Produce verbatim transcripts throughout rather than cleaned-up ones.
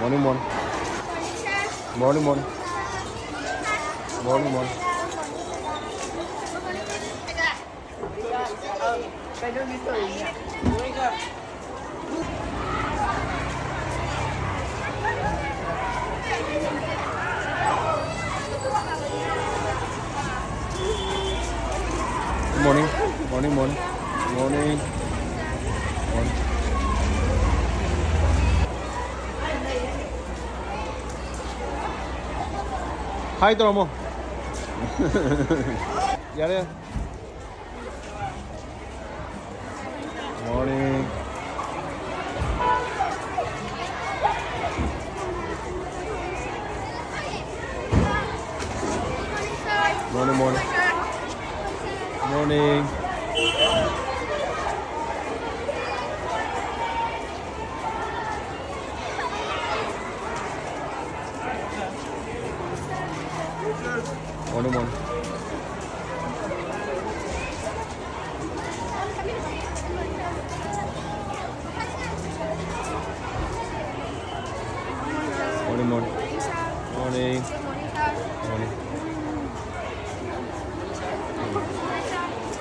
Morning, morning. Morning, morning. Morning, morning. Morning, morning, morning, morning, morning. Hi ꯇꯧꯔꯝꯃꯣ꯫ ꯌꯥꯔꯦ, ꯌꯥꯔꯦ꯫ Morning. Morning, morning. Morning. Morning, morning. Morning, morning. Morning. Morning.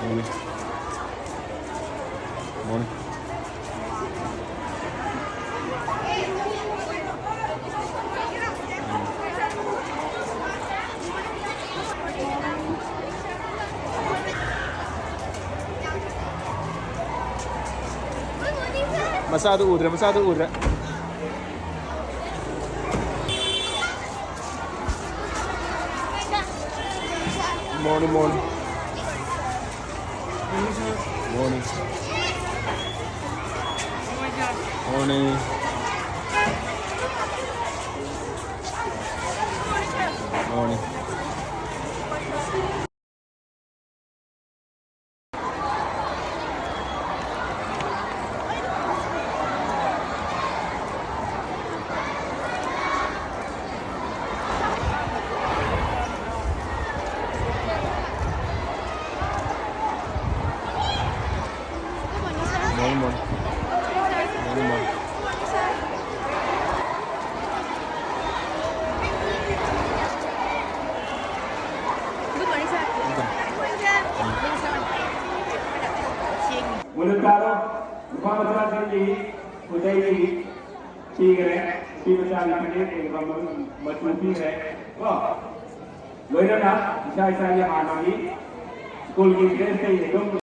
Morning. Morning. ꯃꯆꯥꯗꯨ ꯎꯗ꯭ꯔꯦ, ꯃꯆꯥꯗꯨ ꯎꯗ꯭ꯔꯦ꯫ Morning, morning. Morning. Morning. Morning. Morning, morning. Morning, morning. ꯅꯨꯄꯥ ꯃꯆꯥꯁꯤꯡꯒꯤ ꯈꯨꯗꯩ ꯄꯤꯈ꯭ꯔꯦ꯫ ꯅꯨꯄꯤ ꯃꯆꯥꯒꯤ ꯐꯅꯦꯛ ꯑꯣꯏꯕ ꯃꯆꯨ ꯄꯤꯈ꯭ꯔꯦ꯫ ꯀꯣ, ꯂꯣꯏꯅꯅ ꯏꯁꯥ ꯏꯁꯥꯒꯤ ꯍꯥꯟꯅꯒꯤ ꯁ꯭ꯀꯨꯜꯒꯤ ꯗ꯭ꯔꯦꯁꯇꯒꯤ ꯑꯗꯨꯝ